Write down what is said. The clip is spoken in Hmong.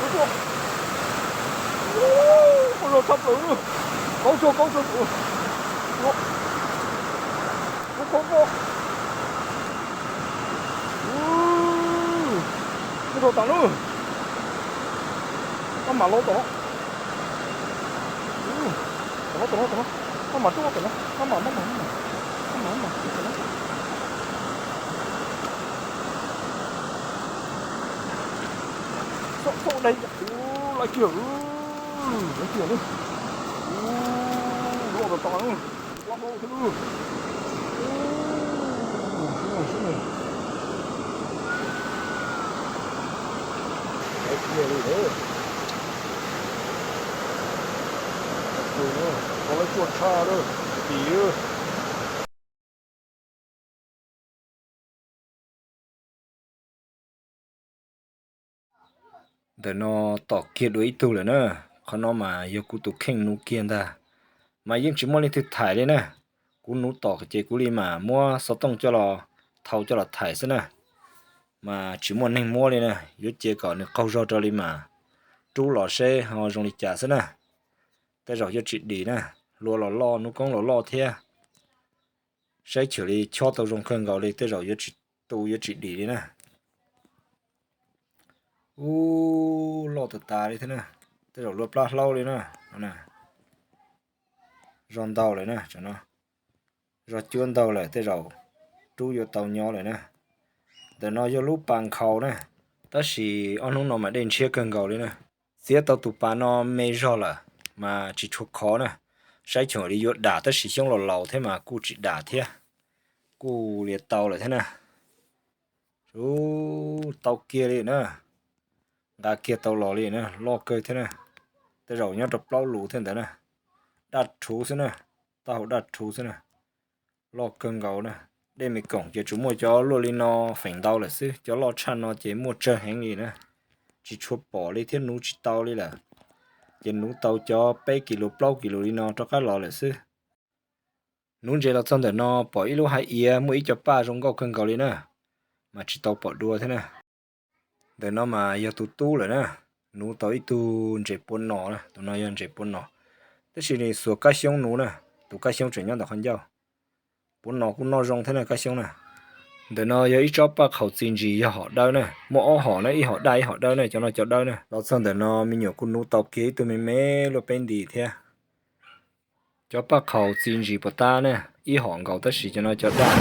Ua, ua, ua, tshaj plaws. Kaub tsuag, kaub tsuag. Ua, ua, ua, ua. Ua, ua, rau tas lub. Maj mam los tom no. Tom no, tom no, tom no. Maj mam rub tom no, maj mam, maj mam, maj mam, maj mam, maj mam rub tom no. Txhob, txhob dai, lawv kiag, lawv kiag lawm. Ua, loj tas tas, loj hlob thiab lawm. Ua, sib nws, sib nws. Lawv kiag li lawm. Qhov lawv tsuaj tshaj lawm, tim. Ntawm no tom kiag dua ib tug lawm na. Qhov no mas yog kuv tus kheej nuv kiag ntag, mas yeej tsis muaj leej twg thaim li na. Kuv nuv tom ces kuv li mas muab xov tooj coj los thau coj los thaim xwb na, mas tsis muaj neeg muab li na. Yuav cia kom nws qaug zog rau li mas rub los seb ho zoo li cas xwb na. Tej zaum yuav tsis dim na, hlua los loj, hnub koob los loj thiab. Saib chwm li chob tau zoo kawg nkaus li, tej zaum yuav tsis tu yuav tsis dim li na. Ub, loj tas tas li thiab na, tej zaum luaj plab hlaub li na. Zog ntau lawm na, tam no zog cuab ntau lawm, tej zaum rub yuav tau nyob lawm na. Ntawm no yog lub pas nkhaus na, tab sis ob hnub no mas dej ntshiab kawg nkaus li na. Txiav tau tus pas no me zog lawm, mas tsis tshua khov na. Saib chwm li yuav dam tab sis xyoob los laus thiab mas kuj tsis dam thiab, kuj li tau lawm thiab na. Ub, tau kiag li na, nqa kiag tau los li na, loj kawg thiab na. Tej zaum nyob rau plaub lus thiab ntawd na. Daj rhuv xwb na, taub hau daj rhuv xwb na. Loj kawg nkaus na. Dej me koom ces tsuas muaj cov luaj li no feem ntau lawm xwb, cov loj tshaj no ces muaj tsawg heev li na. Tsis tshua pom li thiab nuv tsis tau li lawm. Ces nuv tau cov peb kis lus plaub kis lus li no rov qab los lawm xwb. Nuv ntses los txog ntawm no pom ib lub hav iav muaj ib co paj zoo nkauj kawg nkaus li na, mas tsis tau pom dua thiab na. Ntawm no mas yog tus tub lawm na, nuv tau ib tug ntses puav nom na, tus no yog ntses puav nom, tab sis nws xuas kab xyoob nuv na, tus kab xyoob tseem nyob ntawm qhov ncauj. Puav nom kuj noj zoo thiab na kab xyoob na. Ntawm no yog ib tsob paj qhaum txi ntsis yog hom dawb na, muaj ob hom na, ib hom daj ib hom dawb na, cov no cov dawb na. Los txog ntawm no me nyuam kuj nuv tau kiag ib tug me me luaj peb nti thiab. Cov paj qhaum txi ntsis puas tab na, ib hom nkaus tab sis cov no cov daj.